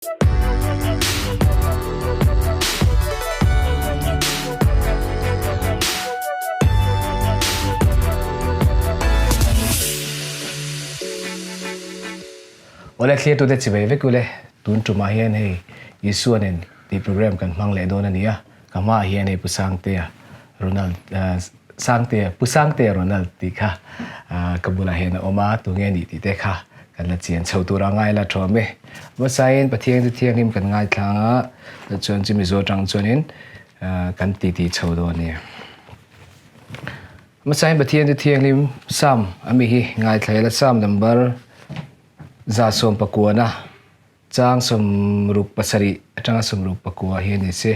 Awle thlirtute chivei vek ule, tun tumah hian hei Isua nen tih program kan hmang leh dawn a ni a, ka hmaah hian hei Pu Sangtea Ronald Sangtea Pu Sangtea Ronald tih kha ka bulah hian a awm a, tunge a nih tih te kha kan la chian chho tur a ngai la thawm e. Hmasain Pathian chu thianghlim kan ngaithlang a, chuan chumi zawh atang chuanin kan titi chho dawn a ni. Hmasain Pathian chu thianghlim Psalm a mi hi ngaithla ila Psalm number 119 chang 67 atanga 69 hi a ni si.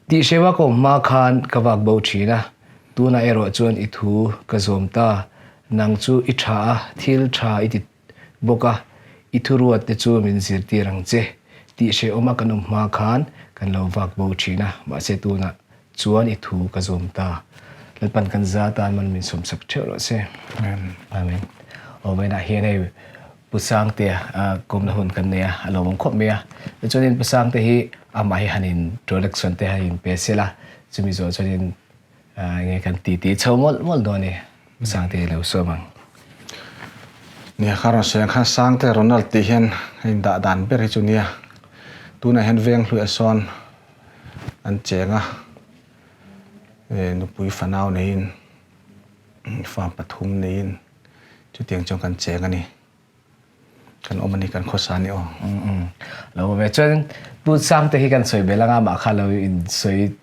Tihhreuha ka awm hma khan ka vak bo thin a, tunah erawh chuan i thu ka zawm ta. Nang chu i tha a, thil tha i ti bawk a, i thuruat te chu min zirtir ang che. Tihhrehawma kan awm hma khan kan lo vak bo thin a, mahse tunah chuan i thu ka zawm ta. Lalpan kan za tan man min sawmsak theuh rawh se. Amen. Aw vawiinah hian hei Pu Sangtea kawmna hun kan nei a, a lawmawm khawp mai a. Tichuanin Pu Sangte hi amah hi han introduction te han inpe sel a, chumi zawh chuanin enge kan titi chho mawlh mawlh dawn e, Pu Sangte hi lo sawm ang. Nia, kha rawn sawi ang khan Sangte Ronald tih hian a indah dan ber hi chu nia. Tunah hian veng hluiah sawn an cheng a, nupui fanau neiin fa pathum neiin Chutiang chuan kan cheng a ni. Kan awm a ni, kan khawsa a ni aw. Lo ve chuan Pu Sangte hi kan sawi belh anga mah kha lo in sawi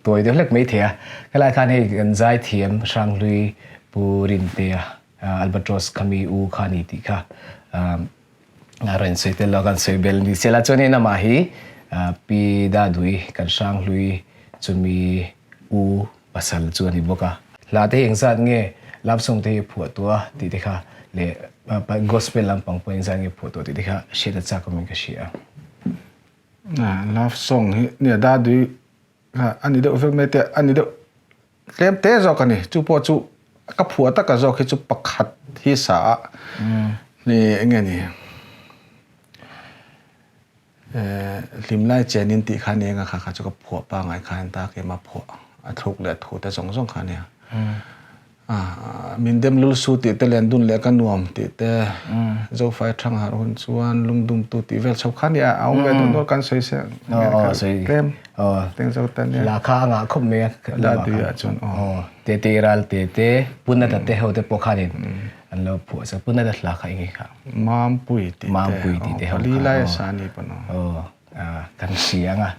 tawi deuh hlek mai thei a. Helai khan hei kan zaithiam Hranghlui Pu Rintea Albatros khami u kha a ni tih kha a rawn sawi tel lo kan sawi bel ni sela chuanin amah hi Pi Dadui kan Hranghlui chumi u pasal chu a ni bawk a. Hla te hi engzat nge love song te hi phuah tawh a tih te kha leh gospel lampang pawh engzat nge phuah tawh tih te kha hriat a chak awmin ka hria. Love song hi nia Dadui kha a ni deuh vek mai te a ni deuh tlem te zawk a ni chu pawh chu ka phuah taka zawk hi chu pakhat hi sa a ni enge ni Hlimlai chenin tih kha nia nga kha kha chu ka phuah pangai khan ta keimah phuah a thluk leh a thu te zawng zawng kha nia. Min dem lul su tih te len dun leh ka nuam tih te Zofai thang harh hun chuan lungdum tu tih vel chho kha nia a awm ve duh nual kan sawi se tlem teng zo ta nia. La kha a ngah khawp mai a. La tui ah chuan aw. Te te ral te te puna ta te ho te pawh khanin An lo phuah sa puna la hla kha enge kha. Mampui tih te. Mampui tih te ho kha. Pali lai a sa ni pawn aw. Aw kan hria anga.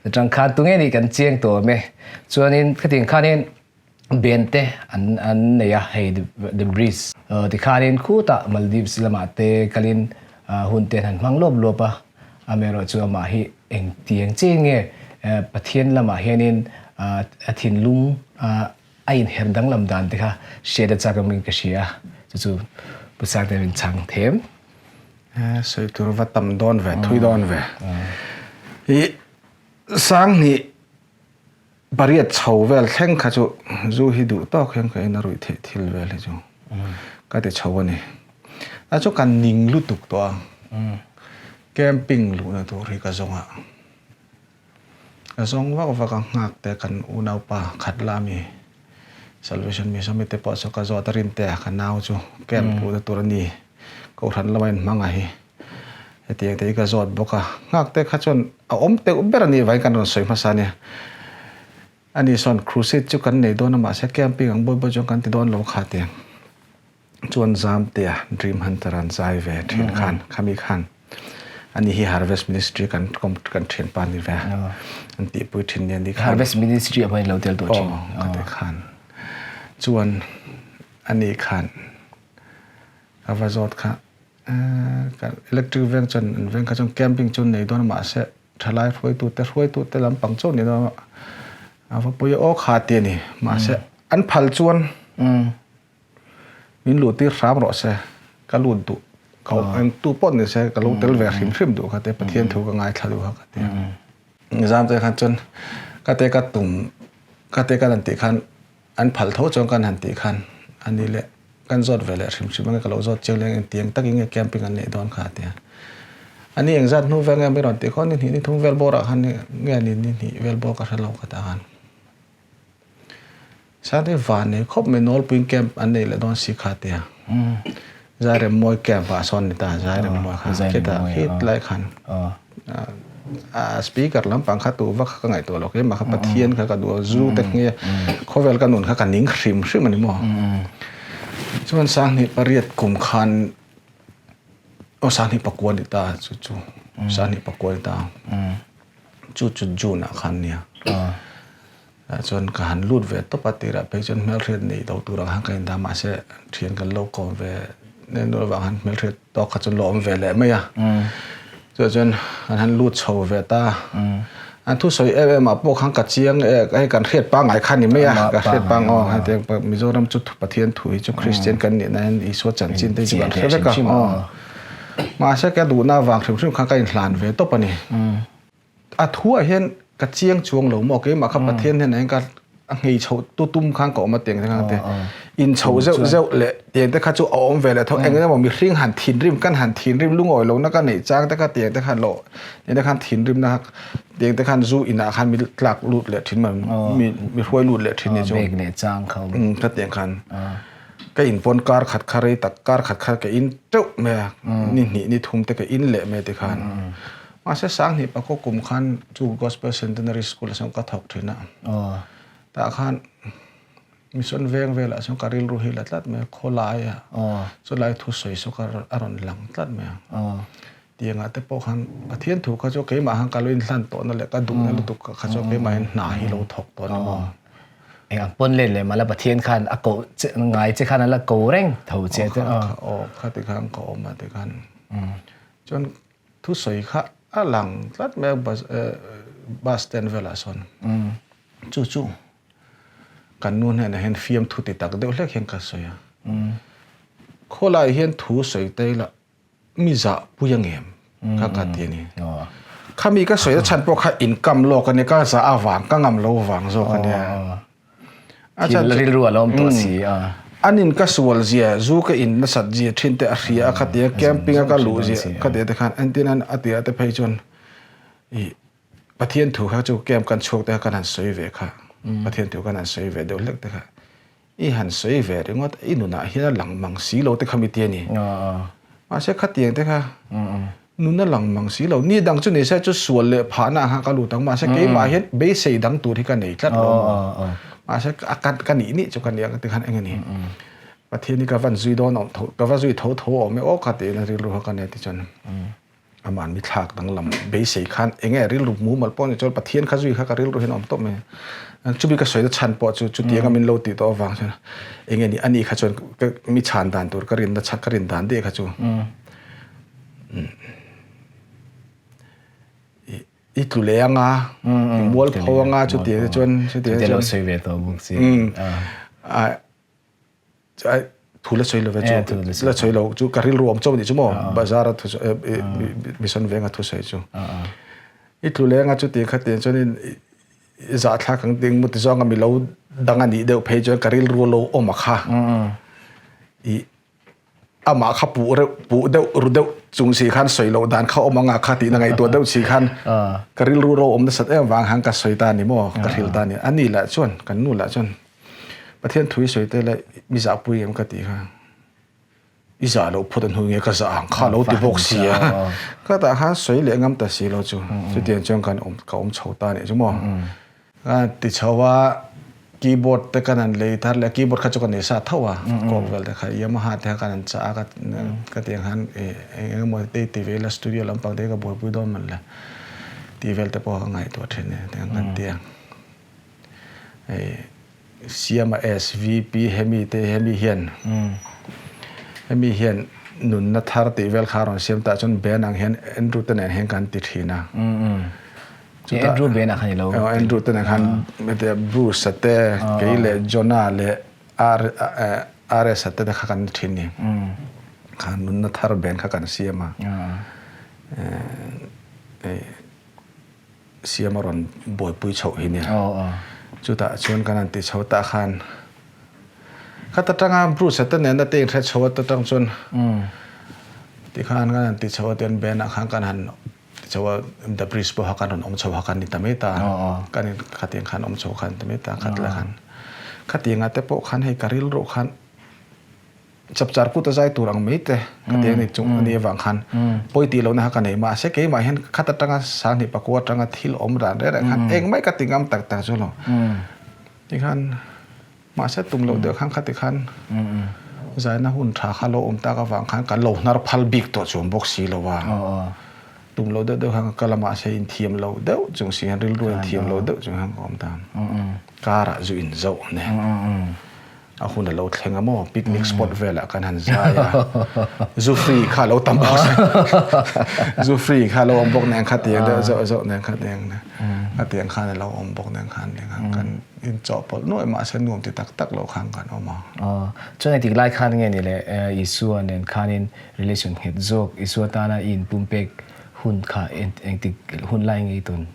Atang khan tunge nih kan chiang tawh awm e. Chuanin khatiang khanin ben te an an nei a hei the bridge. Tikhanin khutah Maldives lamah te kalin hun te an han hmang luap luap a. Amaherawhchu amah hi engtiang chiah nge Pathian lamah hianin a thinlung A inher danglam dan te kha hriat a chak awmin ka hria a, chu chu Pu Sangte min chhang them. Sawi tur va tam dawn ve, thui dawn ve. I Sanghnih pariat chho vel thleng kha chu zu hi duh tawk hian ka in a ruih theih thil vel hi chu ka ti chho a ni. A chu kan ning lutuk tawh a, camping luhna tur hi ka zawng a. Ka zawng vak vak a, nghak te kan unaupa khat la ami Salvation Mission mite pawh chu ka zawt a rin te a, ka nau chu camp luhna tur a ni, Kohhran lama inhmang a hi hetiang te hi ka zawt bawk a, nghak te kha chuan a awm teuh ber a nih vangin kan rawn sawi hmasa a nia. Ani sawn crusade chu kan nei dawn a mahse camping ang bawi bawi chuan kan ti dawn lo kha tiang chuan Zamtea Dream Hunter an zai ve thin khan khami khan ani hi Harvest Ministry kan kawm kan thian pa ni ve an tihpui thin nia ni khan Harvest Ministry a hmain lo tel tawh thin aw ka ti khan chuan ani khan ka va zawt kha electric veng chuan an veng kha chuan camping chu nei dawn a mahse thalai hruaitute hruaitute lampang chu ni dawn a a va pui aw kha ti a ni mahse an phal chuan min luh tir hram rawh se ka lut duh ka eng tu pawh ni se ka lo tel ve hrim hrim duh kha te Pathian thu ka ngaithla duh kha ka ti a zam te khan chuan ka te ka tum ka te ka han tih khan an phal tho chuan kan han tih khan ani leh kan zawt ve leh hrim hrim ang ka lo zawt chiang leh engtiang takin nge camping an neih dawn kha tia. A ni engzat hnu vel nge mi rawn tih khaw ni hnih ni thum vel bawrah khan nge ni ni hnih vel bawr ka hre lo ka tah khan. Sate van nei khawp mai Nawlpuiin camp an nei leh dawn si kha tia. Zairemmawi camp ah sawn ni ta Zairemmawi kha khitah khit lai khan a speaker lampang kha tu vak kha ka ngaihtuah lo keimah kha Pathian kha ka duh a zu te nge khawvel ka nun kha ka ning hrim hrim a ni maw. Chuan sanghnih pariat kum khan aw sanghnih pakua ni ta chu chu sanghnih pakua ni ta chu chu June ah khan nia. Tah chuan ka han lut ve tawp a, tirah phei chuan hmelhriat neih loh tur ang khan ka indah mahse thian kan lo kawm ve nen nual avang khan hmelhriat tawk kha chu lo awm ve leh mai a. Chutah chuan kan han lut chho ve ta a, an thusawi em em ah pawh khan ka chiang e hei kan hriat pangngai kha a ni mai a, ka hriat pangngai aw hetiang Mizoram chu Pathian thu hi chu Kristian kan nih na hian Isua chanchin te hi chu kan hre vek a aw mahse ka duhna avang hrim hrim khan ka inhlan ve tawp a ni. A thuah hian ka chiang chuang lo maw keimah kha Pathian hnenah hian ka a nghei chho tu tum khan ka awm a tiang te khan te in chho zeuh zeuh leh tiang te kha chu a awm ve leh tho eng emaw mihring han thinrim kan han thinrim lungawi lo na ka neih chang te kha tiang te khan lo tiang te khan thinrim na tiang te khan zu inah khan mi tlak lut leh thin ma mi mi hruai lut leh thin ni chu kha tiang khan ka in pawn kar khat kha rei tak kar khat kha ka in teuh mai a ni hnih ni thum te ka in leh mai ti khan. Mahse Sanghnih pakhaw kum khan chu Gospel Centenary School ah sawn ka thawk thin a. Tah khan mission veng velah sawn ka rilru hi la tlat mai a, khawlai a chulai thusawi saw ka a rawn lang tlat mai a. Tiangah te pawh khan Pathian thu kha chu keimah khan ka lo inhlan tawhna leh ka duhna lutuk kha chu keimah hian hna hi lo thawk tawh a ni maw. Eng ang pawn let leh mah la Pathian khan a koh che ngai che khan a la ko reng tho che te. Aw khati khan ka awm a tikhan chuan Thusawi kha a lang tlat mai a bus bus stand velah sawn chu chu kan nu hnenah hian fiamthu ti tak deuh hlek hian ka sawi a khawlai hian thu sawi ta ila mi zah pui ang em kha ka ti a ni khami ka sawi na chhan pawh kha income lawk a nia ka zah avang ka ngam lo vang zawk a nia. A chan chu rilru a lo awm tawh si a. An in ka sual zia, zu ka in nasat zia thin te a hria a khatia camping a ka luh zia khatia te khan entir nan a tirah te phei chuan ih Pathian thu kha chu camp kan chhuak te kha kan han sawi ve kha Pathian thu kan han sawi ve deuh hlek te kha i han sawi ve ringawt i nunah hian a lang mang si lo te kha mi ti a ni. Mahse khatiang te kha Nun a lang mang si lo. Ni dang chu ni se chu sual leh phahna ah khan ka lut ang. Mahse keimah hian beisei dang tur hi ka nei tlat lo maw. Mahse a ka ka nih nih chu ka nia ka ti khan eng a ni. Pathian hi ka van zui dawn awm tho ka va zui tho tho awm e aw kha tiin rilru kha ka nei ti chuan aman mi thlak danglam beisei khan eng nge rilru mumal pawh ni chuan Pathian kha zui kha ka rilru hian a awm tawp mai a. Chumi ka sawi na chhan pawh chu chutianga min lo tih tawh avang chuan eng nge ni ani kha chuan ka mi chhan dan tur ka rinna ka rin dan daih kha chu. I tlu leh anga i mual pho anga chutiang te chuan chutiang te chuan sawi ve tawh bawk si thu la sawi lo ve chu la sawi lo chu ka rilru awm chauh nih chu maw bazar a thu mission venga thu sawi chu i tlu leh anga chutiang khatiang chuan in i zahthlak ang ding maw ti zawng a mi lo dang a nih deuh phei chuan ka rilru lo awm a kha i Amah kha puh reuh puh deuh ru deuh chung si khan sawi loh dan kha awm anga kha tihna ngaihtuah deuh si khan ka rilru ro awm nasat em vang khan ka sawi ta ni maw ka hrilh ta ni a ni lah chuan kan nu lah chuan Pathian thu i sawi te la mi zahpui em ka tih kha i zah loh phawt a hnu nge ka zah ang kha lo ti bawk si a ka tah khan sawi leh ngam ta si lo chu chutiang chuan kan awm ka awm chho ta nih chu maw. Ka ti chho a, keyboard te kan han lei thar leh a, keyboard kha chu ka nei sa tho a, kawk vel te kha Yamaha te kha kan han chah a, ka ka tih ang khan ih eng emaw te ti ve ila studio lampang te hi ka buaipui dawn mawn le tih vel te pawh ka ngaihtuah thin a ni tiang kan ti a. Hei Siama SVP hemi te hemi hian hemi hian nunna thar tih vel kha a rawn siam tah chuan band ang hian Andrew te nen hian kan ti thin a. Chutah Andrew Ben ah khan ilo Andrew te nen khan hetiang Bruce a te kei leh Jonah leh R RS a te te kha kan ni thin ni kha nunna thar ben kha kan siam a siam a rawn buaipui chhoh hi nia chutah chuan kan han ti chho tah khan Khata tanga Bruce-a te nena te inhre chho ata tang chuan. Tikhan kan han ti chho a tian band ah khan kan han ti chho a The Bridge pawh kha kan rawn awm chho kha kan ni ta mai ta. Kan in khatiang khan awm chho khan ta mai ta khat la khan. Khatiang ah te pawh khan hei ka rilru khan chapchar kut a zai tur ang mai te khatiang ni chung a nih avang khan pawi tih lohna kha ka nei mahse keimah hian khat atanga sanghnih pakua atanga thil awm dan reng reng khan engmah ka ti ngam tak tak chu lo. Tikhan Mahse tum loh deuh khan khati khan zaina hun tha kha lo awm tak avang khan kan lo hnar phal bik tawh chuang bawk si lo a. Tum loh deuh deuh khan ka kal a mahse inthiam lo deuh chung si hian rilru inthiam lo deuh chung hian ka awm ta. Karah zu in zauh nen a hun a lo thleng a maw picnic spot velah kan han zai a zu free kha lo tam bawk si zu free kha lo awm bawk nen khatiang deuh zauh zauh nen khatiang khatiang khan a lo awm bawk nen khan kan Inchawhpawlh nuaih mahse nuam ti tak tak loh khan kan awm a. Aw, chuan engtik lai khan nge ni le Isua nen khanin relation nghet zawk, Isua tana i inpumpek hun kha engtik hun lai nge i tawn?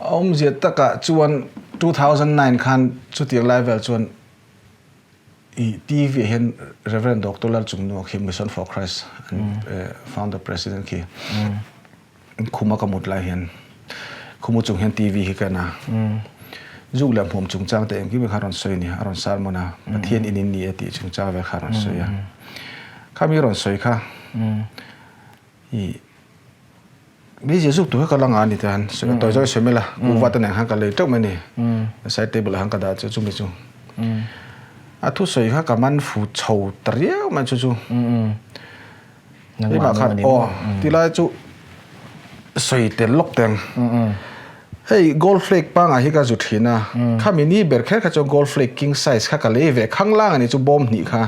A awmzia takah chuan 2009 khan chutiang lai vel chuan i TV ah hian Rev. Doctor Lalchungnua khi Mission for Christ an founder president khi Khuma ka mut lai hian khumu chung hian TV hi ka en a, zuk leh hmuam chungchang te engkim kha a rawn sawi a ni, a rawn sermon a, Pathian in in ni e tih chungchang vel kha a rawn sawi a. Khami rawn sawi kha i Mizia zuk tur kha ka la nga a ni te han sawi a, tawi zawi sawi mai la, kuhva te nen khan ka lei teuh mai a ni, side table ah khan ka dah chu chumi chu. A thusawi kha ka man fu chho ta riau mai chu chu. Keimah khan aw tilai chu sawi tel lawk teng. Hei gold flake pangai hi ka zu thin a, khami ni ber kher kha chuan gold flake king size kha ka lei ve khanglang a ni chu bawm hnih kha.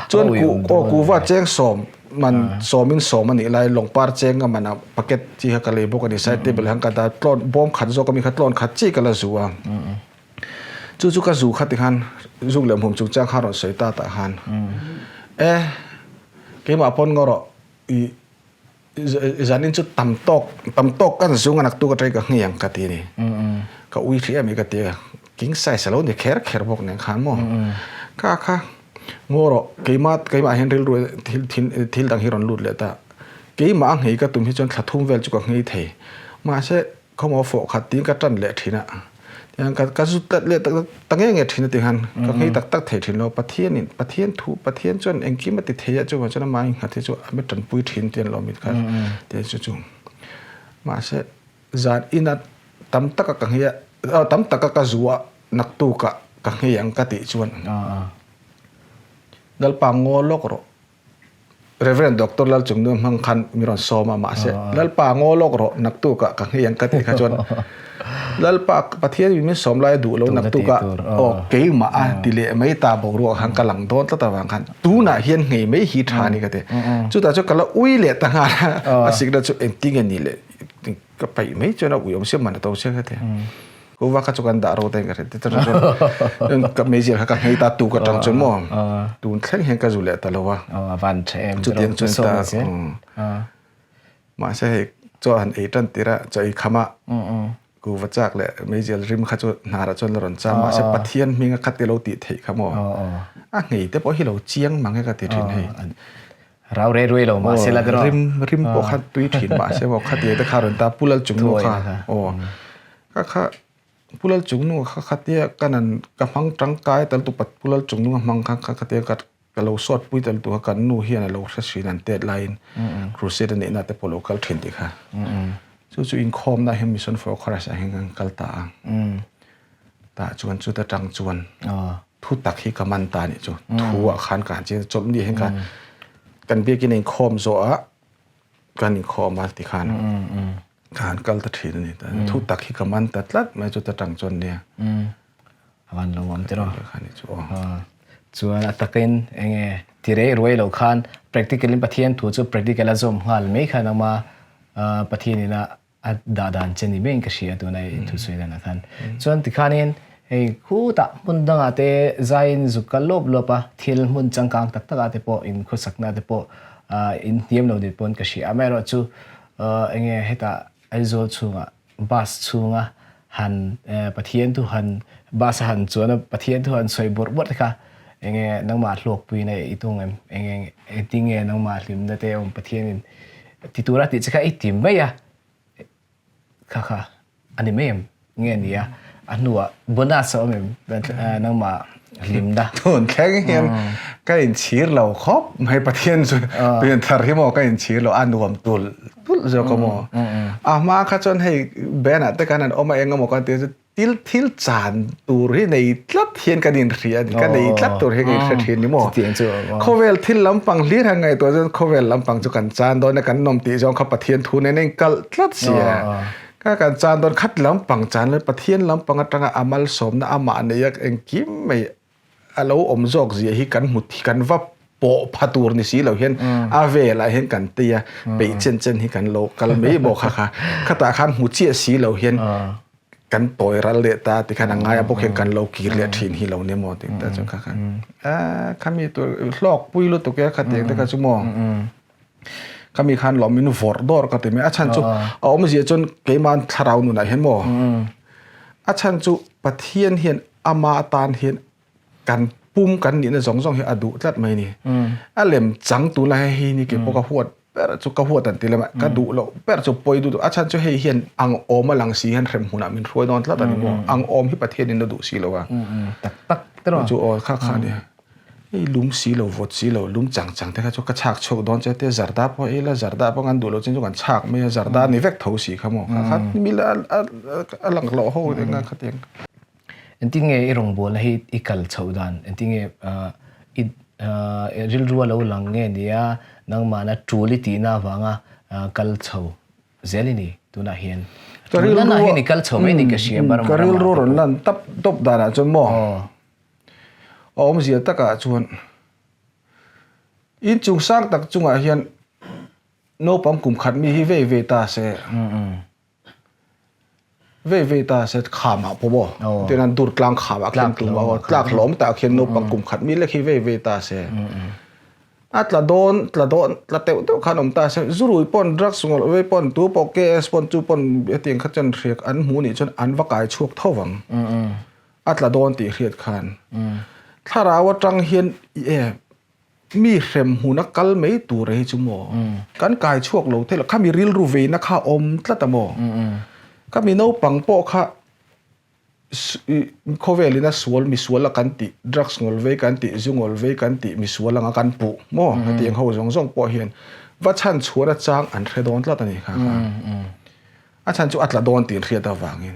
Chuan ku aw kuva cheng sawm man sawmin sawm a nih lai lawngpar cheng a man a packet chi kha ka lei bawk a ni side table ah khan ka dah tlawn bawm khat zawk ami kha tlawn khat chi ka la zu a. Chu chu ka zu kha tikhan zuk leh hmum chungchang kha rawn sawi ta tah khan e keimah pawn ngaw rawh i zanin chu tam tawk tam tawk kan zung a naktu ka tei ka hngei ang ka ti a ni ka ui hrih em i ka ti a king size a lo ni kher kher bawk nen khan maw ka kha ngaw rawh keimah keimah hian rilru thil thil dang hi rawn lut leh ta keimah a nghei ka tum hi chuan thla thum vel chu ka nghei thei mahse Khawmaw fawh khat tiin ka tan leh thin a, tihian ka ka zut tlat leh tak ta nge nge thin a tihian ka nghei tak tak thei thin lo, Pathianin Pathian thu Pathian chuan engkim a ti thei a chuvang chuan amah inghat hi chu a mi tanpui thin tih an lo mit kha tihian chu chu mahse zan ina tam taka ka nghei a tam taka ka zu a naktukah ka nghei ang ka tih chuan Lalpa ngaw lawk rawh. Rev. Doctor Lalchungnua hmang khan mi rawn sawm a, mahse Lalpa ngaw lawk rawh naktukah ka nghei ang ka tih kha chuan Lalpa Pathian in min sawm lai a duh lo naktukah aw keimah a ti leh mai ta boruak khan ka lang dawn tlat avang khan tunah hian nghei mai hi tha a ni ka ti. Chutah chuan ka la ui leh ta nghal a, a sikna chu engtin nge ni leh ka paih mai chuan a ui awm sia man a to sia ka ti. Kuva kha chu kan dah ro te ka hre ti chuan ka meizial kha ka nghei ta tu ka tang chuan maw tun thleng hian ka zu leh ta lo a van tha em chutiang chuan ta mahse hei chaw han ei tan tir a chaw ei kham a kuva chak leh meizial rim kha chu hnar ah chuan la rawn cham mahse Pathian hming a khat te lo tih theih kha maw a nghei te pawh hi lo chiang mang e ka ti thin hei. Rau re ruai lo mahse la ro. Rim rim pawh kha tui thin mahse maw khatia te kha rawn ta Pu Lalchungnu kha aw ka kha Pu Lalchungnu kha khatia ka nan ka hmang tangkai tal tu pat Pu Lalchungnu a hmang kha kha khatia ka ka lo sawt pui tal tu kha kan nu hian a lo hre thin an tet laiin crusade a neihna te pawh lo kal thin tih kha chu chu inkhawmna hian Mission for Christ ah hian kan kal ta a tah chuan chuta tang chuan Thu tak hi ka man ta nih chu. Thu ah khan ka han chiang chawlh ni hian ka kan biakin a inkhawm zawh ah kan inkhawm a ti khan ka han kal ta thin a ni. Thu tak hi ka man ta tlat mai chu ta tang chuan nia. A van lo awm tiraw. Chuan a takin enge ti rei ruai lo khan practical in Pathian thu chu practical a zawm nghal mai khan ama Pathian ina a dah dan che ni maiin ka hria tuna i thusawi danah khan. Chuan tikhanin hei khutah hmun dangah te zaiin zuk kal lawp lawp a, thil hmun changkang tak takah te pawh in khawsakna te pawh in hniam lo ni pawn ka hria. Amaherawhchu enge hetah Aizawl chhungah bus chhunga han Pathian thu han bus a han chuan a Pathian thu han sawi bawrh bawrh te kha. Enge nangmah hluakpuina i tung em? Enge engtinge nangmah hlimna te awm Pathianin ti tura tih che kha i ti mai a, kha kha a ni mai em? Nge ni a, a hnuah bonus a awm em nangmah hlimna? Tun thleng hian ka inchhir lo khawp mai Pathian chu pianthar hi maw ka inchhir lo a nuam tulh tulh zawk a maw. A hma kha chuan hei banah te khan an awm a eng emaw ka ti chu Thil thil chan tur hi nei tlat hian kan inhria a ni. Ka nei tlat tur hi ka inhre thin ni maw? Khawvel thil lampang hlir han ngaihtuah chuan khawvel lampang chu kan chan dawn a, kan nawm tih zawng kha Pathian thu nen a inkalh tlat si a. Ka kan chan dawn khat lampang chan lo Pathian lampang atanga a malsawmna amah nei a engkim mai a lo awm zawk zia hi kan hmu kan va pawh pha tur ni si lo hian a velah hian kan tei a, peih chen chen hi kan lo kal mai bawk kha kha. Khatah khan hmu chiah si lo hian kan tawi ral leh ta tikhan a ngai a bawk hian kan lo kir leh thin hi lo ni maw tih ta chuan kha khan khami tur hlawk pui lutuk e khatiang te kha chu maw khami khan lawm in vawrh dawr ka ti mai a chhan chu a awmzia chuan keimah thlarau nunah hian maw a chhan chu Pathian hian ama tan hian kan pum kan nihna zawng zawng hi a duh tlat mai ni. A lem chang tuna hei hi ni ke pawh ka huat ber chu ka huat an ti lem a, ka duh loh ber chu pawi duh duh a chhan chu hei hian ang awm a lang si hian hrem hmunah min hruai dawn tlat a ni maw. Ang awm hi Pathian in a duh si lo a. Tak tak te rawh. Chu aw kha kha nia. Hei lum si lo vawt si lo lum chang chang te kha chu ka chhak chhuak dawn che te zarda pawh ei la zarda pawh kan duh loh chin chu kan chhak mai a zarda ni vek tho si kha maw kha kha mila a lang hlawh ho eng a khatiang. Engtin nge i rawngbawlna hi i kal chhoh dan? Engtin nge i rilru a lo lang nge nia nangmahna tul i tihna avanga kal chho zel i ni tunah hian? Tulna hian i kal chho mai ni ka hria Burma Ka rilru rawn lan tap tawp danah chuan maw a awmzia takah chuan inchung sang tak chungah hian naupang kum khat mi hi vei vei ta se. Vei vei ta se khamah pawh maw tin an dur tlang khamah khian tum a tlak hlawm tah khian naupang kum khat mi lek hi vei vei ta se a tla dawn tla dawn tla teuh teuh khan awm ta se zurui pawn drugs ngawlh vei pawn tu pawh KS pawn chu pawn hetiang kha chuan hriak an hmu nih chuan an va kai chhuak tho vang a tla dawn tih hriat khan thlarau atang hian e Mi hrem hmuna kal mai tur hi chu maw? Kan kai chhuak lo thei lo. Khami rilru veina kha awm tlat a maw? Khami naupang pawh kha khawvelin a sual misual a kan tih, drugs ngawl vei kan tih, zu ngawl vei kan tih misual anga kan puh maw? Hetiang ho zawng zawng pawh hian va chhan chhuan achang an hre dawn tlat a ni kha kha. A chhan chu a tla dawn tih an hriat avangin.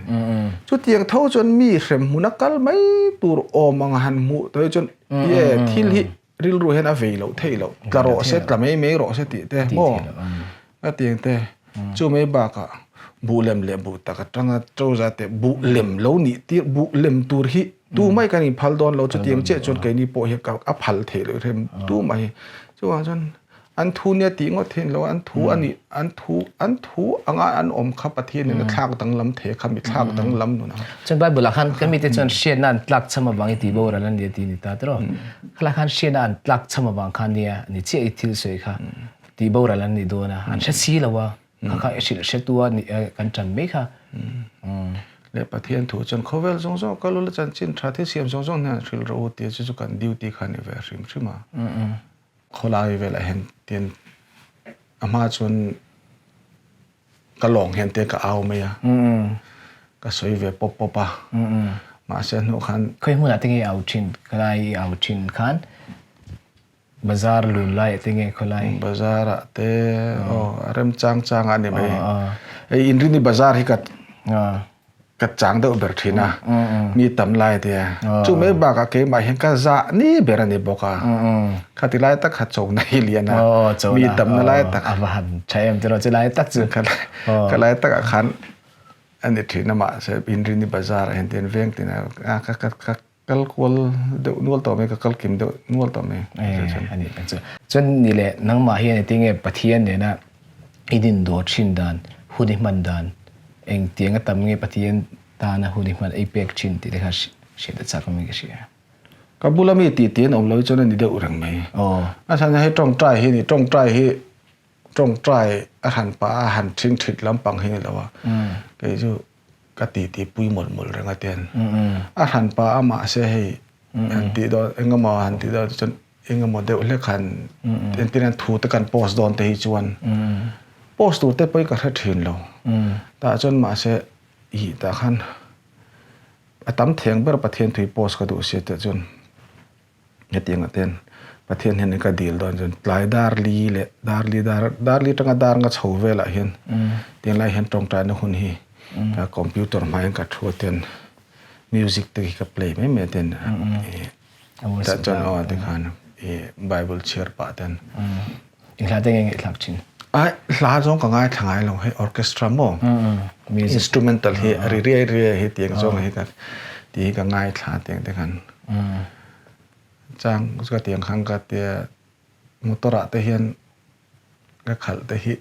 Chutiang tho chuan mi hrem hmuna kal mai tur awm ang han hmuh tawh hi chuan ye thil hi rilru hian a vei loh theih loh. Tla rawh se, tla mai mai rawh se tih te maw? A tiang te. Chu mai bakah buh lem leh buh tak atanga trouser te buh lem lo nih tir buh lem tur hi tu mai kan inphal dawn lo. Chutiang chiah chuan keini pawh hi a phal theih loh hrem tu mai. Chuvang chuan An thu nia tih ngawt hi lo, an thu a nih, an thu, an thu anga an awm kha Pathianin a thlak danglam thei kha mi thlak danglam nun ang. Chuan Bible ah khan kan mite chuan hriatna an tlak cham avang i tih boral an nia tih a ni ta tiraw? Khalai khan hriatna an tlak cham avang khan nia ni chiah i thil sawi kha tih boral an nih dawn a, an hre si lo a, kha kha i hrilh hretu a nih kan ṭan mai kha. Leh Pathian thu chuan khawvel zawng zawng kal ula chanchin ṭha thil siam zawng zawng hnen hrilh rawh u tih chu chu kan duty kha a ni ve hrim hrim a. Khawlai velah hian tian a hma chuan ka lawng hian te ka au mai a, ka sawi ve pawp pawp a, mahse a hnuah khan. Khawi hmunah te nge i au thin? Khawlai i au thin khan bazar lun laiah te nge khawlai? Bazar ah te aw a rem chang chang a ni mai. Hei Inrini bazar hi ka. Ka chang deuh ber thin a, mi tam lai te a. Chu mai bakah keimah hian ka zah ni ber a ni bawk a. Khati lai tak kha chona hi lian a, mi tamna lai tak. A va han tha em tiraw chu lai tak chu. Ka lai takah khan a ni thin a mahse Inrini bazar ah hian tian veng tin a ka ka Kal kual deuh nual tawh mai, ka kal kim deuh nual tawh mai. A nih tak chu. Chuan ni leh nangmah hian engtin nge Pathian nena i din dawr thin dan, hun i hman dan, engtiang a tam nge Pathian tana hun i hman i pek thin tih te kha hriat a chak awmin ka hria. Ka bula mi tih tih an awm lo hi chuan a ni deuh reng mai. A chhan hi tawngtai hi a ni, tawngtai hi tawngtai a hran pah a han thing thit lampang hi a ni lo a, kei chu ka titi pui mawlh mawlh reng a tian a hran pa a mahse hei han tih dawn engemaw han tih dawn chuan engemaw deuh hlek han entir hian thu te kan post dawn te hi chuan post tur te pawh hi ka hre thin lo tah chuan mahse ih tah khan a tam theng ber Pathian thui post ka duh sia tah chuan. Hetiang ah ten Pathian hian ka dil dawn chuan tlai dar li leh dar li dar dar li atanga dar nga chho velah hian tiang lai hian tawngtaina hun hi ka computer hmai hian ka thu a ten music te hi ka play mai mai a ten tah chuan aw tikhan ih bible chhiar pah ten. Eng hla te nge ngaihthlak thin? Ai hla zawng ka ngaithla ngai lo hei orchestra maw instrumental hi a ri riai riai hi tiang zawng hi ka tih hi ka ngaithla tiang te khan chang ka tiang khan ka tia motor ah te hian ka khalh te hi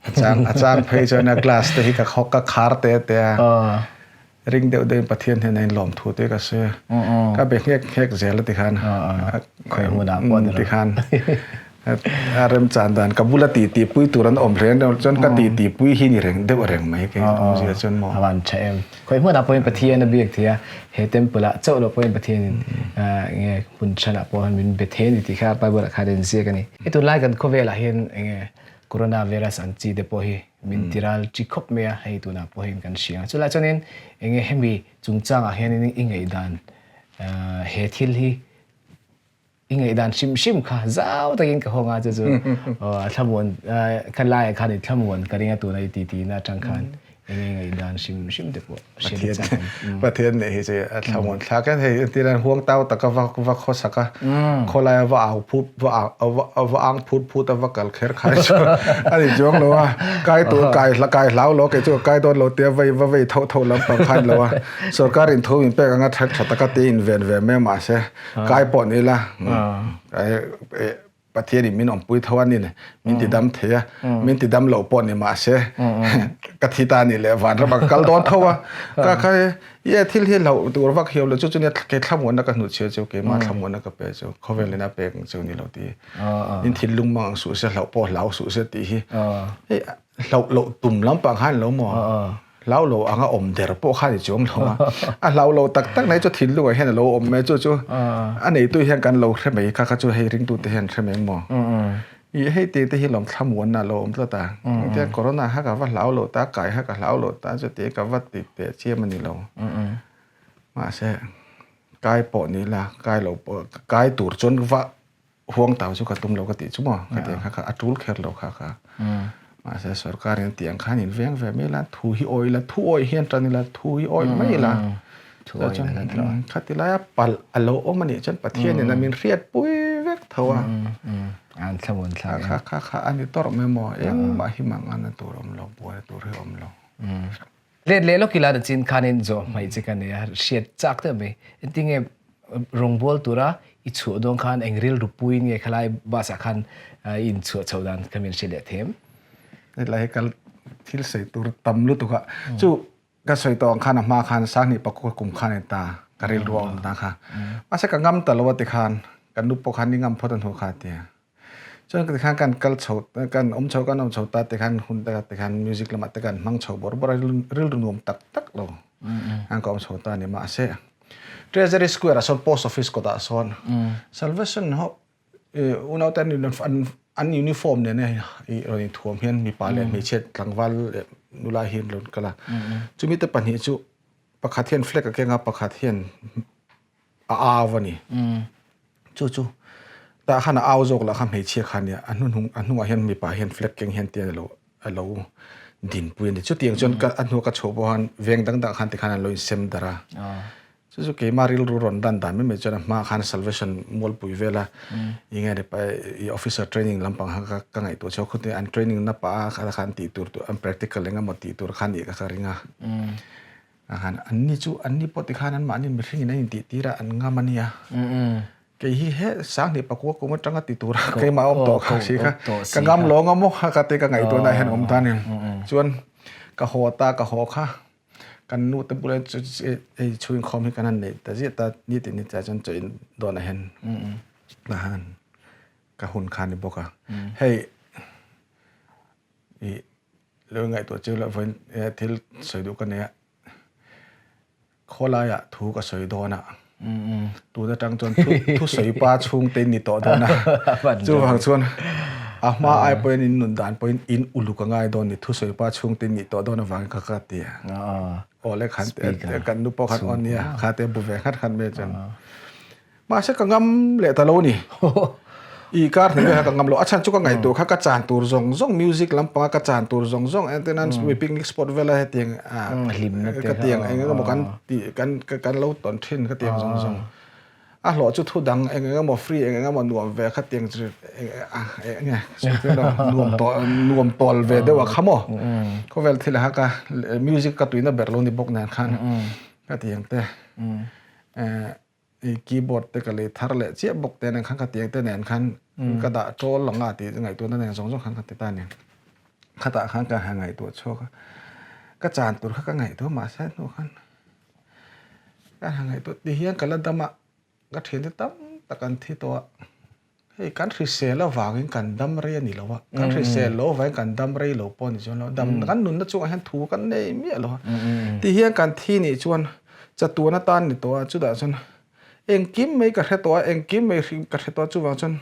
a chang a chang phei chuan a glass te hi ka ka khar te te a. Ring deuh deuhin Pathian hian a inlawm thu te ka sawi a. Ka be nghek nghek zel a tikhan. Khawi hmunah pawh ni lo. Tikhan a remchan dan ka bula ti ti pui tur an awm reng reng chuan ka ti ti pui hi ni reng deuh reng mai kei awmzia chuan maw. A van tha em. Khawi hmunah pawhin Pathian a biak thei a, he temple ah chauh loh pawhin Pathianin enge hmun thanah pawh min be thei a ni tih kha Bible ah khan a inziak a ni. Hei tunlai kan khawvelah hian enge Coronavirus an chi te pawh hi min ti ral chi khawp mai a, hei tunah pawh hian kan hria. Chulai chuanin enge hemi chungchangah hianin i ngaihdan he thil hi i ngaihdan hrim hrim kha zau takin ka hawng a chu chu thlamuan kha laiah khan i thlamuan ka ring a tuna i titi na atang khan enge ngaihdan hrim hrim te pawh hriat a chak awm. Pathian nih hi chu a thlamuan thlak hian hei entir hian huang tau taka va va khawsak a khawlaia va au phut va au va ang phut phut a va kal kher khai chu a ni chuang lo a kai tur kai hla kai hlau lo kei chu ka kai dawn lo tia vei va vei tho tho lampang khan lo a sorkar in thu min pek anga that tha taka te in ven ve mai mahse kai pawh ni ila Pathianin min awmpui tho a ni le, min ti dam thei a, min ti dam loh pawh ni mahse ka thi ta ni le vanram ah ka kal dawn tho a, ka kha ye thil hi hlauh tur vak hiau lo chu chu nia kei thlamuanna ka hnuchhia chu keimah thlamuanna ka pe chu khawvel ina pek ang chu ni lo ti in thinlung mang ang suh se hlauh pawh hlau suh se tih hi hei hlauh loh tum lampang khan lo maw? Hlau lo anga awm der pawh kha ni chuang lo a. A hlau lo tak tak mai chu thinlungah hian a lo awm mai chu chu a neitu hian kan lo hre mai kha kha chu hei ringtute hian hre mai maw? Ih hei te te hi lawm thlamuanna a lo awm tlat a. Engtiang corona kha ka va hlau lo ta, kai kha ka hlau lo ta chuti ka va ti teh chiam a ni lo. Mahse kai pawh ni la, kai lo pawh kai tur chuan va Huang tau chu ka tum lo ka tih chu maw? Ka ti ang kha kha a tul kher lo kha kha. Mahse sorkar in ti ang khan in veng ve mai la, thu hi awih la, thu awih hian tan ila, thu hi awih mai ila. Thu awih na kan tlo. Khati laia palh a lo awm a nih chuan Pathian in a min hriat pui vek tho a. An thlamuan thlak em. Kha kha kha a ni tawrh mai maw? Engmah hi mang an tur awm lo, buai tur hi awm lo. Let leh lawk ila chin khanin zawh hmaih che ka nei a, hriat chak deuh mai. Engtinge rawngbawl tura i chhuah dawn khan eng rilru puiin nge khalai bus ah khan i inchhuah chhoh dan kha min hre leh them? Hetlai hi kal thil sawi tur tam lutuk a, chu ka sawi tawh ang khan a hma khan Sanghnih pakua kum khan a ni ta, ka rilru a awm ta kha. Mahse ka ngam ta lo a tikhan kan nu pawh khan i ngam phawt a hnu kha a ti a. Chuan tikhan kan kal chho kan awm chho kan awm chho ta tikhan hun te tikhan music lamah te kan hmang chho bawrh bawrh a rilru nuam tak tak lo an ka awm chho ta a ni mahse Treasury Square ah sawn Post Office kawtah sawn Salvation ho unau te an uniform nen i rawn inthuam hian mipa leh hmeichhia tlangval leh nula hi an rawn kal a chumi te pahnih chu pakhat hian flag a keng a pakhat hian a au a ni. Chu chu tah khan a au zawk lah kha hmeichhia kha nia a hnuhnung a hnungah hian mipa hian flag keng hian tian alo alo dinpui a ni. Chutiang chuan ka a hnua ka chhuah pawh khan veng dang dang khan tikhan an lo insem darh a. Chu chu keimah rilru rawn dan dan mai mai chuan a hma khan salvation mualpui vela eng nge ni i officer training lampang kha ka ka ngaihtuah chhuak khawp mai. An training na pah a kha khan tih tur an practical eng emaw tih tur kha nih ka ka ring a. A han an ni chu an ni pawh tikhan an mahni mihring in an intih tir a an ngam a nia. Kei hi he Sanghnih pakua kum atanga ti tura keimah awm tawh kha si kha ka ngam lo anga maw kha ka te ka ngaihtuahna hian awm ta a ni. Chuan ka haw ta ka haw kha kan nu te bulah hei chhung inkhawm hi kan han neih ta ziah ta nitin ni tlai chuan chaw in dawnah hian a han ka hun kha a ni bawk a. Hei ih Lo ngaihtuah chiu loh vawiin thil sawi duh ka nei a, khawlaiah thu ka sawi dawn a. Tun atang chuan thusawi pa chhungte in ni tawh dawn a. Chuvang chuan a hma ai pawhin in nun dan pawhin in uluk a ngai dawn ni thusawi pa chhungte in nih tawh dawn avangin kha ka ti a. Aw le khan kan nu pawh khan aw nia kha te bu ve nghat nghat mai chuan. Mahse ka ngam leh ta lo ni. I kar hnih vel kha ka ngam lo. A chhan chu ka ngaihtuah kha ka chan tur zawng zawng music lampanga ka chan tur zawng zawng entirnan picnic spot vela hetiang ka tiang eng eng emaw kan tih kan kan lo tawn thin ka tiang zawng zawng. A hlawh chu thu dang eng eng emaw free eng eng emaw nuam ve kha tiang chu eng nge nuam tawl nuam tawl ve deuh a kha maw. Khawvel thil ah kha music ka tuina ber lo ni bawk nen khan ka tiang te. I keyboard te ka lei thar leh chiah bawk te nen khan ka tiang te nen khan ka dah tawl ang a tih ngaihtuahna nen zawng zawng khan ka ti ta a ni. Khatah khan ka han ngaihtuah chhuak a, ka chan tur kha ka ngaihtuah mahse hnuah khan ka han ngaihtuah ti hian ka la dam a, ka thiante tam tak an thi tawh a. Hei kan hrisel avangin kan dam rei a ni lo a, kan hrisel lo avangin kan dam rei lo pawh a ni chuan lo, dam kan nunna chungah hian thu kan nei miah lo a, ti hian kan thi nih chuan chatuan atan ni tawh a, chutah chuan engkim mai ka hre tawh a, engkim mai ka hre tawh a, chuvang chuan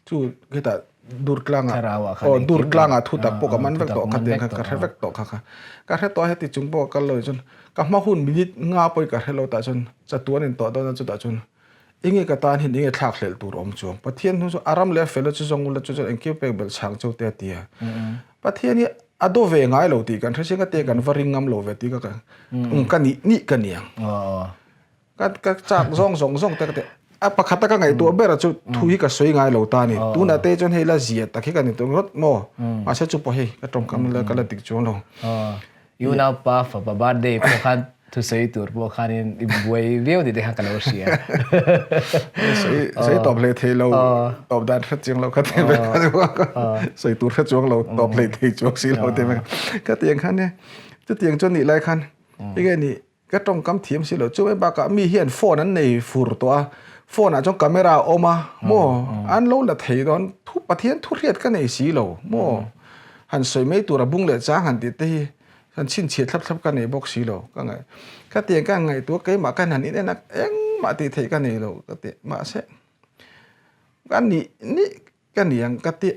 chu hetah dur tlangah aw dur tlangah thu tak pawh ka man vek tawh kha tiang khan ka hre vek tawh kha kha, ka hre tawh a heti chung pawh ka kal lo chuan ka hma hun minute nga pawhin ka hre lo tah chuan chatuan in tawh dawn a chutah chuan Enge ka tan hian enge thlak hlelh tur awm chuang? Pathian hnu chu a ram leh a fel a chu zawng ula chu chuan engkim pek belh chhang cheu te a ti a. Pathian hi a do ve ngai lo tih kan hre chiang a te kan va ring ngam lo ve tih ka ka nih nih ka ni ang. Ka ka chak zawng zawng zawng te ka ti a pakhat a ka ngaihtuah ber a chu thu hi ka sawi ngai lo ta a ni. Tunah te chuan hei la zia tak hi ka ni tawh ringawt maw? Mahse chu pawh hei ka tawngkam la ka la dik chuang lo. I unaupa fapa birthday pawh khan thusawi tur pawh khanin i buai viau tih te kha ka lo hria. Sawi tawp hlei thei lo, tawp dan hre chiang lo kha ti ve sawi tur hre chuang lo, tawp hlei thei chuang si lo ti ve ka ti ang khan e. Chutiang chuan nih lai khan enge ni Ka tawngkam thiam si lo. Chumai bakah mi hian phone an nei fur tawh a, phone ah chuan camera a awm a, maw an lo la thei dawn, thu Pathian thu hriat ka nei si lo, maw han sawi mai tur a bung leh chang han tih te hi han chhinchhiah thlap thlap ka nei bawk si lo ka ngaih ka tiang ka ngaihtuah keimah khan han in en a engmah tih theih ka nei lo ka ti mahse ka nih nih ka niang ka ti.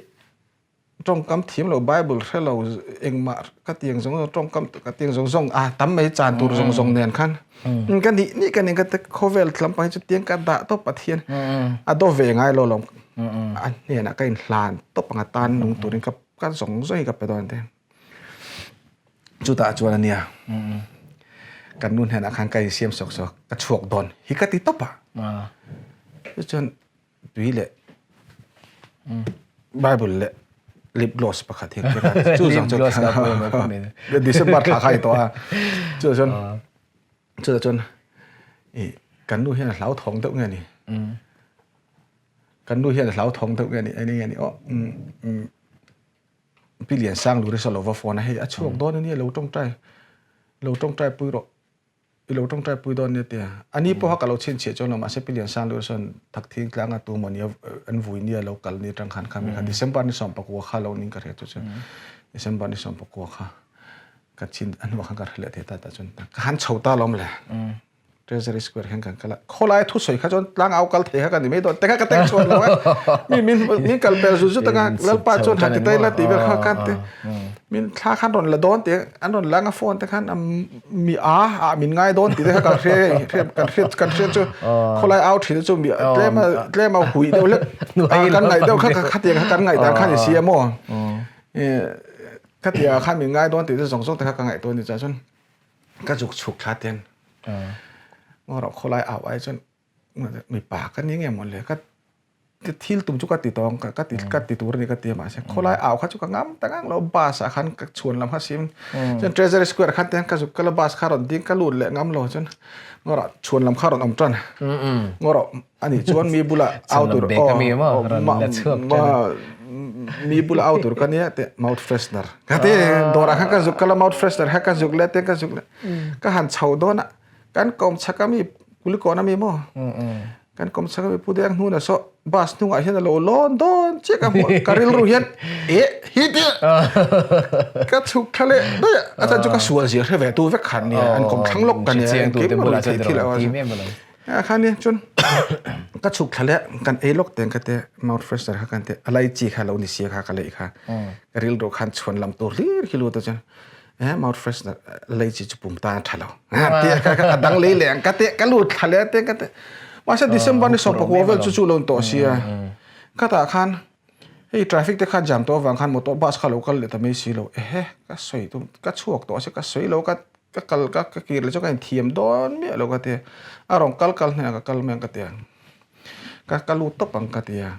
Tawngkam thiam lo Bible hre lo engmah ka tiang zawng zawng tawngkam ka tiang zawng zawng a tam mai chan tur zawng zawng nen khan ka nih nih ka nen ka te khawvel lampang hi chu tiang ka dah tawp Pathian a do ve ngai lo lawm a hnenah ka inhlan tawp anga tan nung turin ka ka zawng zawng hi ka pe dawn te chutah chuan ania kan nu hnenah khan ka insiam sawk sawk ka chhuak dawn hi ka ti tawp a chuan tui leh Bible leh lip gloss pakhat hi chu zang chu December thla kha i tawh a chu chuan chu chuan i kan nu hian a hlau thawng deuh nge ni kan nu hian a hlau thawng deuh nge ni eng nge ni aw Pi Liansang Lurisa lova phone a hei a chhuak dawn ania lo tawngtai lo tawngtai pui rawh I lo tawngtai pui dawn nia tia. A ni pawha ka lo chhinchhiah chuan lo mahse Pi Liansang Lur sawn Thakthing tlanga tu maw nia an vui nia lo kal ni atang khan kha mi kha December ni 19 kha lo ning ka hria chu chuan December ni 19 kha ka chhin a hnuah khan ka hre leh thei ta ta chuan ka han chho ta lawm le. Treasury Square hian kan kal a khawlai thusawi kha chuan tlangau kal thei kha ka ni mai dawn te kha ka tek chhuat lo a mi min min kal pel zut zut anga Lalpa chuan han ti tai la tih vel kha khan te min thla khan rawn la dawn tih an rawn lang a phone te khan mi a ah min ngai dawn tih te kha kan hria kan hria kan hria chu khawlai au thin chu mi tlem a tlem a hui deuh hlek kan ngaih deuh kha khatiang kha kan ngaih dan kha ni si a maw khatiang khan min ngai dawn tih te zawng zawng te kha ka ngaihtuah ni chuan ka zuk chhuk thla ten ngaw khawlai au ai chuan mipa ka ni nge maw le ka thil tum chu ka ti tawng ka ka ti ka ti tur ani ka ti a mahse khawlai au kha chu ka ngam ta ngang lo bus ah khan ka chhuan lam kha sim chuan treasury square khan te ka zuk kal a bus kha rawn ding ka lut leh ngam lo chuan ngaw rawh chhuan lam kha rawn awm tan ngaw rawh ani chuan mi bulah au tur mi bulah au tur ka nia te mouth freshener ka ti dawrah khan ka zuk kal a mouth freshener kha ka zuk leh te ka zuk leh ka han chho dawn a kan kawm chhak a mi kulikawn a mi maw Kan kawm chhak a mi Pu Deng hnuna saw bus hnungah hian a lo lawn dawn chiah ka hmuh ka rilru hian eh hi tia ka chhuk thla leh daih a a chan chu ka sual zia hre ve tu vek khan nia an kawm thlang lawk ka nia engkim a rawn thei thil a. A kha nia chuan ka chhuk thla leh kan ei lawk teng kha te mouth freshener kha kan te a lai chi kha lo ni sia kha ka lei kha ka rilru khan chhuan lam tur hlir hi lut a chuan eh mouth freshener lei chi chu pum tan a tha lo tia kha ka dang lei leh ang ka te ka lut thla leh teng ka te mahse December ni sawmpakua vel chu chu lo ni tawh sia ka tah khan hei traffic te kha jam tawh avang khan motor bus kha lo kal leh ta mai si lo ehe ka sawi tum ka chhuak tawh a sia ka sawi lo ka Ka kal ka ka kir leh chu ka inthiam dawn miah lo ka ti a, a rawn kal kal hnenah ka kal mai ang ka ti a, ka ka lut tawp ang ka ti a,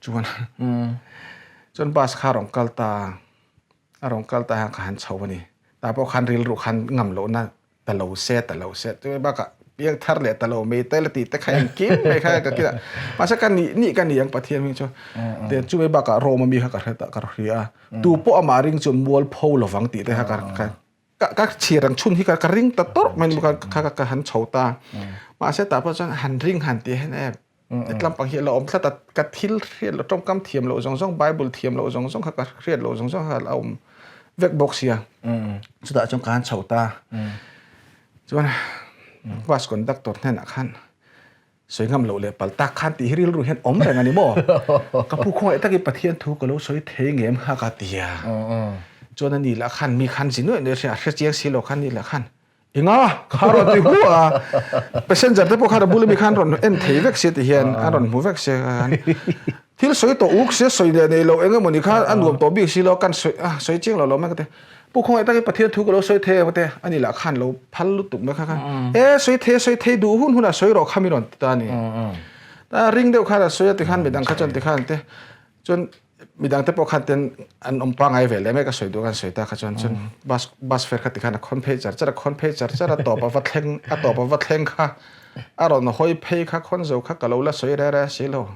chuan chuan bus kha a rawn kal ta a, a rawn kal ta hian ka han chho a ni, tah pawh khan rilru khan ngam lohna ta lo se ta lo se chu bakah piang thar leh ta lo mai te la tih te kha engkim mai kha ka kil a, mahse ka nih nih ka ni ang Pathian hming chu te chumi bakah Rome ami kha ka hre ta ka hria a. Tu pawh amah ring chuan mual pho lovang tih te kha ka ka ka chhir ang chhun hi ka ka ring ta tawrh mai ka ka ka han chho ta. Mahse tah pawh chuan han ring han tih hian e tlampang hi a la awm tlat a, ka thil hriat loh tawngkam thiam loh zawng zawng bible thiam loh zawng zawng kha ka hriat loh zawng zawng kha a la awm vek bawk sia. Chutah chuan ka han chho ta. Chuan bus conductor hnenah khan Sawi ngam loh leh pal tak khan tih hi rilru hian awm reng a ni maw? Ka pu khawngaih takin Pathian thu ka lo sawi thei ngem kha ka ti a. Chuan a ni lah khan mi khan zi nuaih nuaih a hria, a hre chiang si lo khan ni lah khan enga kha rawn ti hu a. Passenger te pawh khan a bula mi khan rawn en thei vek sia ti hian a rawn hmu vek sia khan. Thil sawi tawh uk sia sawi leh nei lo eng emaw ni kha a nuam tawh bik si lo kan sawi a sawi chiang lo lo mai ka ti. Pu khawngaih takin Pathian thu ka lo sawi thei em te ani lah khan lo phal lutuk mai kha khan e sawi thei sawi thei duh hun hunah sawi rawh kha mi rawn ti ta a ni. Ta ring deuh khan a sawi a tikhan midang kha chuan tikhan te chuan midang te pawh khan ten an awm pangai ve leh mai ka sawi duh khan sawi ta kha chuan chuan bus bus fare kha tikhan a khawn phei char char a khawn phei char char a tawp a va thleng a tawp a va thleng kha a rawn hawi phei kha khawn zo kha ka lo la sawi reh reh si lo.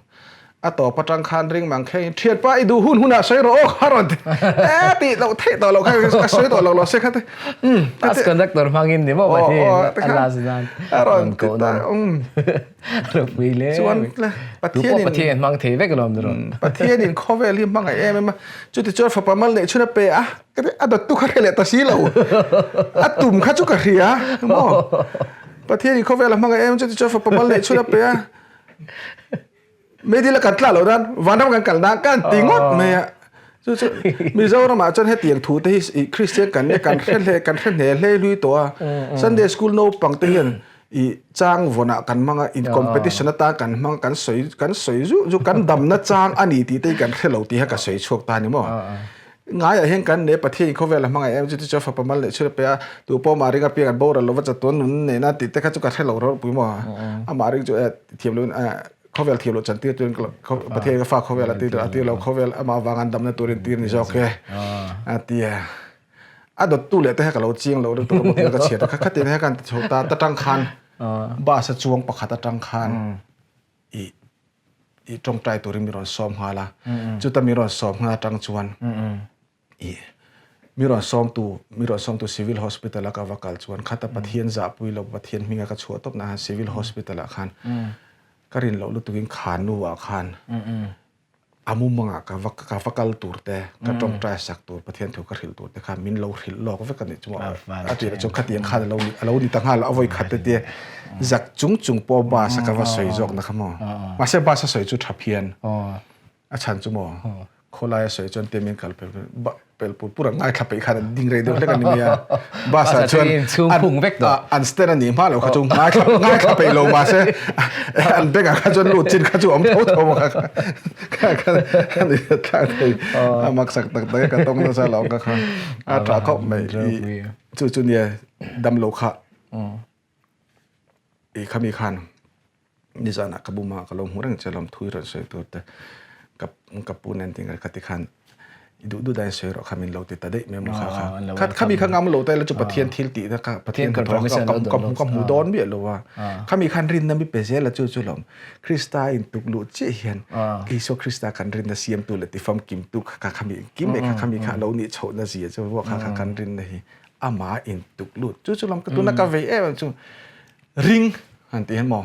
A tawp atang khan ring mang kheng in thianpa i duh hun hunah sawi rawh aw kha rawn ti e tih loh theih tawh loh kha ka sawi tawh lo lo se kha te um bus conductor hmangin ni maw pathian a last nan a rawn ti ta um ropui le chuan le pathian in pathian hmang thei vek alawm ni rawn pathian in khawvel hi hmangaih em em a chuti chuan fapa mal neih chhun a pe a ka ti a dawttu kha hre leh ta si lo a tum kha chu ka hria maw pathian in khawvel a hmangaih em chuti chuan fapa mal neih chhun a pe a Meidil a kan tla loh nan vanram kan kal nan kan ti ngawt mai a. Chu chu Mizoramah chuan hetiang thu te hi Kristian kan nia kan hre hle kan hre hne hle hlui tawh a. Sunday school naupang te hian i chang vawnah kan hmang a, in competition atan kan hmang a, kan sawi kan sawi zu zu kan damna chang a ni tih te hi kan hre lo tih kha ka sawi chhuak ta a ni maw. Ngaiah hian kan ne Pathian khawvel a hmangaih em chu ti chuan fapa mal leh chhun a pe a, tu pawh amah ring apiang an boral lova chatuan nun nena tih te kha chu ka hre lo ropui maw. Amah ring chu thiam loin khawvel thiam loh chantir turin Pathian ka fa khawvel a tir a tir lo khawvel amah avang an damna turin tir ni zawk e a ti a. A dawttu leh te kha ka lo chiang lo lutuk a bawk ka chhiat a kha khatin he kan ti chho ta ta tang khan bus a chuang pakhat atang khan i i tawngtai turin mi rawn sawm nghal a chuta mi rawn sawm nghal atang chuan i mi rawn sawmtu mi rawn sawmtu civil hospital a ka va kal chuan khata Pathian zahpui lo Pathian hminga ka chhuah tawp na khan civil hospital ah khan ka rin loh lutukin kha nu ah khan a mumangah ka va ka va kal tur te ka tawngtai sak tur Pathian thu ka hrilh tur te kha min lo hrilh lawk vek a nih chu a tirah chuan khatiang khan alo ni alo ni ta nghal a vawi khat te tia zak chung chung pawh bus a ka va sawi zawk na kha maw mahse bus a sawi chu tha phian A chhan chu maw khawlai a sawi chuan te min kal pel pel pur pur a ngaithla peih khan an ding rei deuh hlek a ni mai a. Bus ah chuan an stand a nih hma loh kha chu ngaithla ngaithla peih lo mahse an bag ah kha chuan lut chin kha chu awm tho tho a kha kha kha ni thlak thei a mak sak tak tak ka tawng nasa lo ka kha a tha khawp mai chu chu nia damlo kha i khami khan Nizanah ka buma ka lo hmu reng che lawm thui rawn sawi tur te ka ka pu nen ting kha ti khan i duh duh dain sawi rawh kha min lo ti ta daih mai maw kha kha kha khami kha ngam lo ta ila chu Pathian thil tih na kha Pathian ka ka ka hmu dawn miah lo a khami khan rinna mi pe zel a chu chu lawm Krista in tuk luh chiah hian Isua Krista kan rinna siamtu leh tifamkim tu kha kha khami engkim mai kha khami kha lo nih chhohna zia chu vuak kha kha kan rinna hi amah in tuk lut chu chu lawm ka tuna ka vei em em chu Ring han ti hian maw?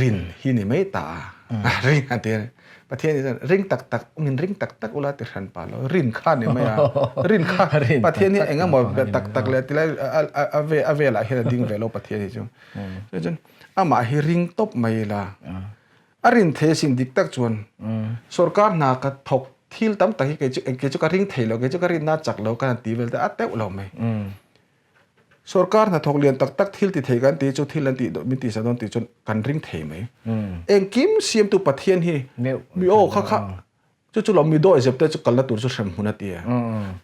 Rin hi ni mai ta a. Ring han ti hian. Pathian hi chuan ring tak tak min ring tak tak ula ti hran pah lo rin kha ni mai a rin kha Pathian hi eng emaw tak tak leh tilai a ve a velah hian a ding ve lo Pathian hi chu chuan amah hi ring tawp mai ila a rin thei asin dik tak chuan sorkar hna ka thawk thil tam tak hi kei chu kei chu ka ring thei lo kei chu ka rinna chak lo ka han ti vel te a teuh lo mai. Sorkar hnathawk lian tak tak thil ti thei kan tih chu thil an tih min tihsak dawn tih chuan kan ring thei mai. Engkim siamtu Pathian hi mi aw kha kha chu chu lo mi dawi zep te chu kalna tur chu hrem hmun a ti a.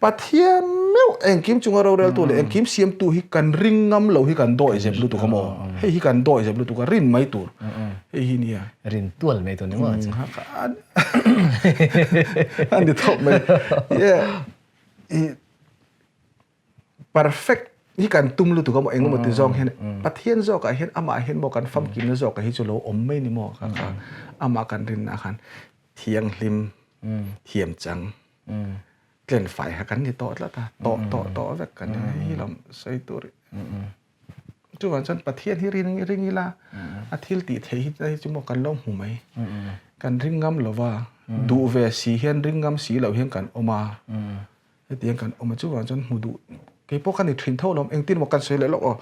Pathian meuh engkim chunga roreltu leh engkim siamtu hi kan ring ngam lo hi kan dawi zep lutuk a maw? Hei hi kan dawi zep lutuk a, rin mai tur hei hi nia. Rin tual mai tur ni maw? A ni thawp mai. Perfect hi kan tum lutuk a maw engemaw ti zawng hian Pathian zawkah hian amah hian maw kan famkimna zawkah hi chu lo awm mai ni maw kha kha amah kan rinna khan thianghlim thiam chang tlen fai kha kan ni tawh tlat a tawh tawh tawh vek kan ni hei hi lawm sawi tur Chuvang chuan Pathian hi ring ring ila a thil tih theih hi hi chu maw kan lo hmu mai. Kan ring ngam lova duh ve si hian ring ngam si loh hian kan awm a. Hetiang kan awm a chuvang chuan hmu duh kei pawh ka ni thin tho lawm engtin maw kan sawi leh lawk aw.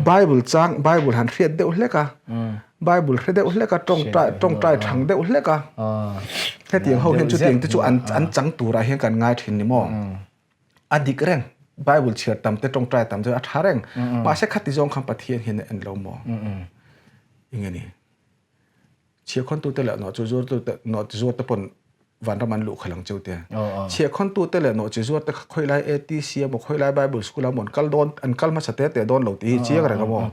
Bible chang Bible han hriat deuh hlek a Bible hre deuh hlek a tawngtai tawngtai thang deuh hlek a hetiang ho hian chutiang te chu an an chang turah hian kan ngai thin ni maw. A dik reng Bible chhiar tam te tawngtai tam te a tha reng mahse khati zawng khan Pathian hian a en lo maw. Enge ni. Chhiahkhawntute leh nawhchizuartute nawhchizuarte pawn vanram an luh khalh ang cheu tia. Chhiahkhawntute leh nawhchizuarte kha khawilai ATC emaw khawilai Bible School emaw an kal dawn an kal hmasa te te dawn lo tih hi chiang reng a maw.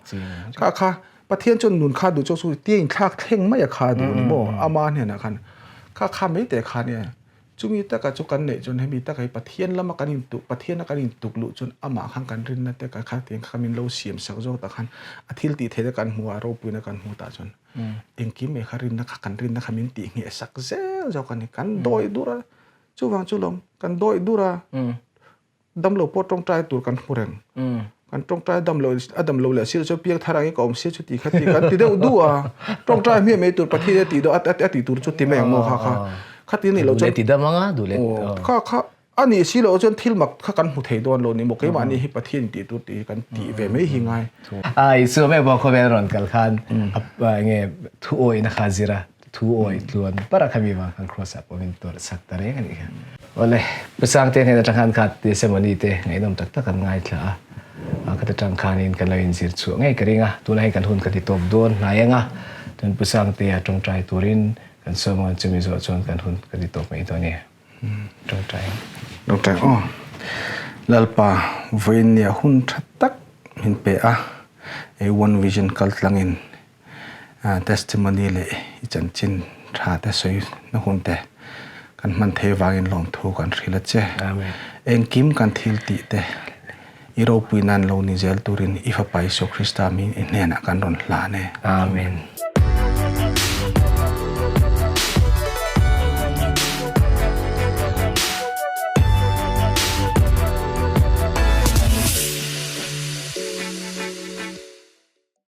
Kha kha Pathian chuan nun kha duh chu chu tia inthlak thleng mai a kha duh ni maw ama hnenah khan kha kha mai teh kha nia. Chumi taka chu kan neih chuan hemi taka hi Pathian lama kan intuk Pathiana kan intuk luh chuan amah khan kan rinna te kha tiang kha min lo siam sak zawk tak khan a thil tih theihna kan hmu a ropuina kan hmu tah chuan engkim mai kha rinna kha kan rinna kha min tih ngheh sak zel zawk a ni. Kan dawi dur a chuvang chu lawm kan dawi dur a. Damlo pawh tawngtai tur kan hmu reng. Kan tawngtai damlo a damlo leh sir chu piang thar angin ka awm sia chu ti kha ti kan ti deuh duh a. Tawngtai hmiah mai tur Pathian a tih deuh a tih tur chu ti mai ang maw kha kha. Khati a nih loh chuan. Duh leh ti dam anga duh leh. Kha kha a nih si loh chuan thil mak kha kan hmu thei dawn lo ni maw keimahni hi Pathian tih tur tih hi kan tih ve mai hi ngai. A Isua meuh pawh khawvel rawn kal khan a enge thu awihna kha zir a. Thu awi tluan par a khami vang khan cross ah pawh min tawrh sak ta reng a nih kha. Awle, Pu Sangte hnen atang khan kha testimony te ngaihnawm tak tak an ngaithla a, khat atang khanin kan lo inzir chhuah ngei ka ring a, tunah hian kan hun ka ti tawp dawn hnai ang a, chuan Pu Sangtea tawngtai turin kan sawm ang chumi zawh chuan kan hun ka ti tawp mai dawn a ni. Tawngtai ang. Tawngtai aw. Lalpa, vawiin nia hun tha tak min pe a, One Vision kaltlangin Testimony leh i chanchin tha te sawi na hun te kan hman thei vangin lawmthu kan hrilh a che. Engkim kan thil tih te i ropui nan lo ni zel turin i Fapa Isua Krista min i hnenah kan rawn hlan e. Amen.